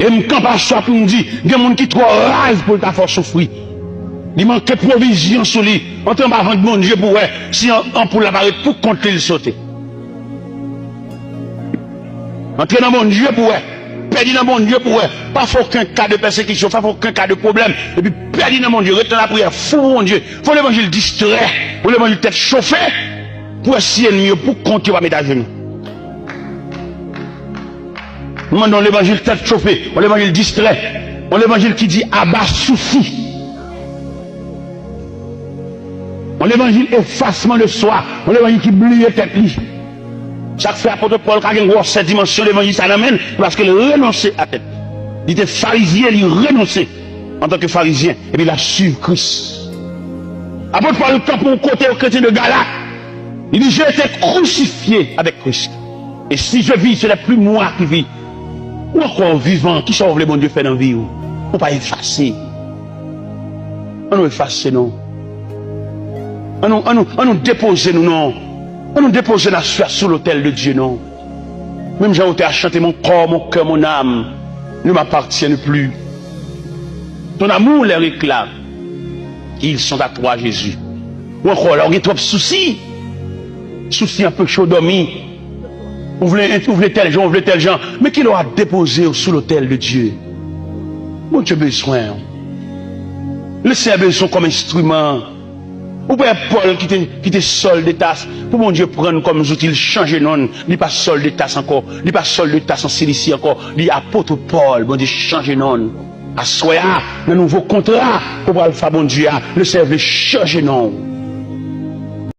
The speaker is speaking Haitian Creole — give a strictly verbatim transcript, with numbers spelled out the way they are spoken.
E m kanpe aswè pou m di, gen moun ki twò raz pou l ta fè w soufri. Li manke pwovizyon sou li. Antre anba vant Bondye pou w wè si an- anpoul la pa ret pou kont li, l sote. Antre nan Bondye pou w wè. Pèdi nan Bondye pou w wè. Pa fè okenn ka de pèsekisyon, pa fè okenn ka de pwoblèm. Epi pèdi nan Bondye, ret nan lapriyè, fou pou Bondye. Fè yon levanjil distrè, yon levanjil tèt chofe, pou w wè si ènmi yo pou kont yo pa met ajenou. M mande yon levanjil tèt chofe, yon levanjil distrè, yon levanjil ki di aba sousi. Yon levanjil efasman de swa, yon levanjil ki bliye tèt li. Sa k fè apot Pòl ka gen gwosè dimansyon levanjil sa nan men l, se paske l renonse a tèt. Li te farizyen, li renonse antanke farizyen, epi l ap swiv Kris. Apot Pòl kanpe yon kote, yon kretyen de Galat. Li di, j'ai été crucifié avec Christ. Et si je vis, ce n'est plus moi qui vis. Ou ankò vivan, kisa w vle Bondye fè nan vi w? Ou pa efase. An nou efase non. An nou, an nou, an nou depoze nou non. An nou depoze nou aswè sou lotèl de Dye non. Menm jan otè a chante, mon corps, mon cœur, mon âme ne m'appartiennent plus. Ton amour les réclame, ils sont à toi, Jésus. Ou ankò la, ou gen twòp sousi. Sousi anpeche w dòmi. Ou vle, ou vle tèl jan, ou vle tèl jan. Men kilè w ap depoze w sou lotèl de Dye? Bondye bezwen w. Lesenyè bezwen w kòm enstriman. Ou pa wè Pòl ki te, ki te Sòl de Tas, pou Bondye pran l kòm zouti, l chanje non l. Li pa Sòl de Tas ankò. Li pa Sòl de Tas an Silisi ankò. Li apot Pòl. Bondye chanje non l. Aswè a, nan nouvo kontra, ou pral fè Bondye a, Lesenyè vle chanje non w.